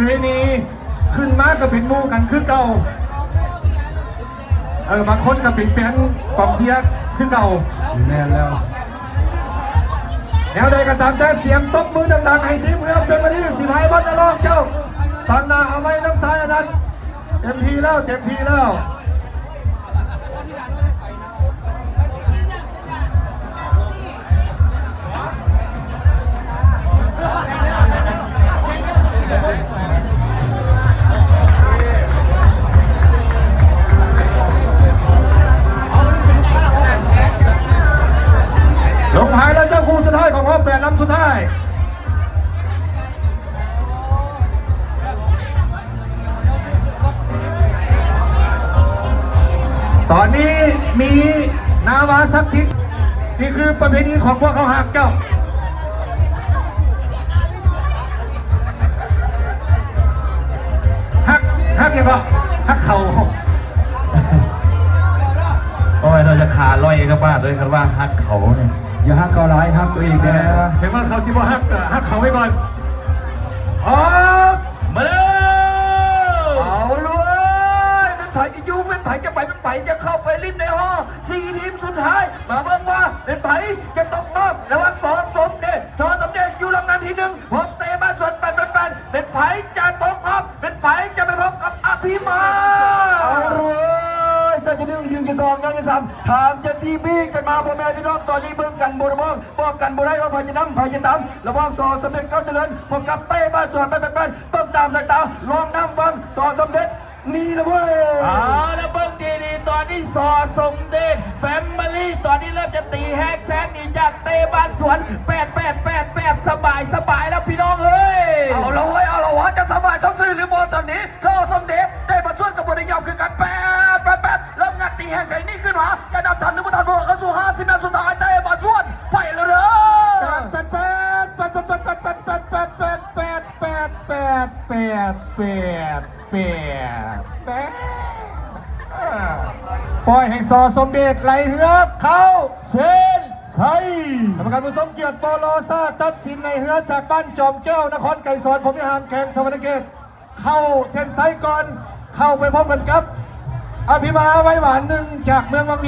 ເວນີ ຂຶ້ນມາກໍເປັນໝູ່ກັນຄືເກົ່າ. ເອີ ບາງຄົນກໍເປັນແຟນກອງເຊຍຄືເກົ່າ. ແມ່ນແລ້ວ. ແນວໃດກໍຕາມແຕ່ ສຽງຕົບມືດັງໆ ໃຫ້ທີມເຮືອນແຟມິລີ ຊິພາຍວັດນະລອງເຈົ້າ ຕາງໜ້າເອົາໄວ້ນຳສາຍອານັນ. ເຕັມທີ່ແລ້ວ ເຕັມທີ່ແລ້ວ. ລົງພາຍແລ້ວເຈົ້າ ຄູ່ສຸດທ້າຍຂອງຮອບແປດລຳສຸດທ້າຍ. ຕອນນີ້ມີນາວາສັກສິດ ນີ້ຄືປະເພນີຂອງພວກເຂົາ. ຮັກເຈົ້າ ຮັກ ຮັກຫຍັງເກາະ? ຮັກເຂົາ. ໂອ້ຍ ເນາະ ຈະຂາລອຍກະບາດເລີຍ ຄັນວ່າຮັກເຂົານີ້. ຢ່າຮັກເຂົາຫຼາຍ ຮັກຕົວເອງແດ່. ເຖິງວ່າເຂົາຊິບໍ່ຮັກ ກໍຮັກເຂົາໄວ້ກ່ອນ. ອອກມາເລີຍ. ເອົາເລີຍ ແມ່ນໃຜຈະຢູ່ ແມ່ນໃຜຈະໄປ ແມ່ນໃຜຈະເຂົ້າໄປຫຼິ້ນໃນຮອບສີ່ທີມສຸດທ້າຍ. ມາເບິ່ງວ່າແມ່ນໃຜຈະຕົກຮອບ ລະຫວ່າງ ສ ສົມເດດ ສ ສົມເດດ ຢູ່ລຳດັບທີໜຶ່ງ ພວກເຕະບານສວນ ແປດ ແປດ ແປດ ແມ່ນໃຜຈະຕົກຮອບ ແມ່ນໃຜຈະໄປພົບກັບອະພິມາ. ເອົາເລີຍ ເຊດທີໜຶ່ງ ທີທີສອງ ທີທີສາມ ຖາມເຈັດສິບວິກັນມາ ພໍ່ແມ່ພີ່ນ້ອງ ຕອນນີ້ເບິ່ງກັນບໍ່ໄດ້ ບອກກັນບໍ່ໄດ້ວ່າໃຜຈະນຳ ໃຜຈະຕາມ ລະຫວ່າງ ສ ສົມເດັດ ເກົ້າຈະເລີນ ພົບກັບເຕະບານສວນ ແປດ ແປດ ແປດ ເບິ່ງຕາມສາຍຕາ ລອງນຳຟັງ ສ ສົມເດັດ ນີ້ລະເວີຍ. ເອົາລະ ເບິ່ງດີໆ ຕອນນີ້ ສ ສົມເດັດ ແຟມິລີ ຕອນນີ້ເລີ່ມຈະຕີແຮກແຊງໜີຈາກເຕະບານສວນ ແປດ ແປດ ແປດ ແປດ ສະບາຍ ສະບາຍແລ້ວພີ່ນ້ອງເອີຍ. ເອົາລະເວີຍ ເອົາລະເວີຍ ຈະສະບາຍຊ່ຳຊື່ຫຼືບໍ່ຕອນນີ້ ສ ສົມເດັດ ເຕະບານສວນກໍບໍ່ໄດ້ຍອມຄືກັນ ແປດ ແປດ ແປດ ເລີ່ມງັດຕີແຮກແຊງໜີຂຶ້ນມາ ຈະນຳທັນຫຼືບໍ່ທັນ ເພາະວ່າເຂົ້າສູ່ຫ້າສິບແມັດສຸດທ້າຍ ເຕະບານສວນ ໄປແລ້ວເດີ. ແປດ ແປດ ແປດ ແປດ ປ່ອຍໃຫ້ ສ ສົມເດັດ ໄຫຼເຮືອເຂົ້າເສັ້ນໄຊ. ກຳມະການຜູ້ຊົມກຽດ ປລ ຊາດ ຕັດສິນໄຫຼເຮືອຈາກບ້ານຈອມແກ້ວ ນະຄອນໄກສອນ ພົມວິຫານ ແຂວງສະຫວັນນະເຂດ ເຂົ້າເສັ້ນໄຊກ່ອນ ເຂົ້າໄປພົບກັນກັບ ອະພິມາ ໄວຫວານໜຶ່ງ ຈາກເມືອງວັງວຽງ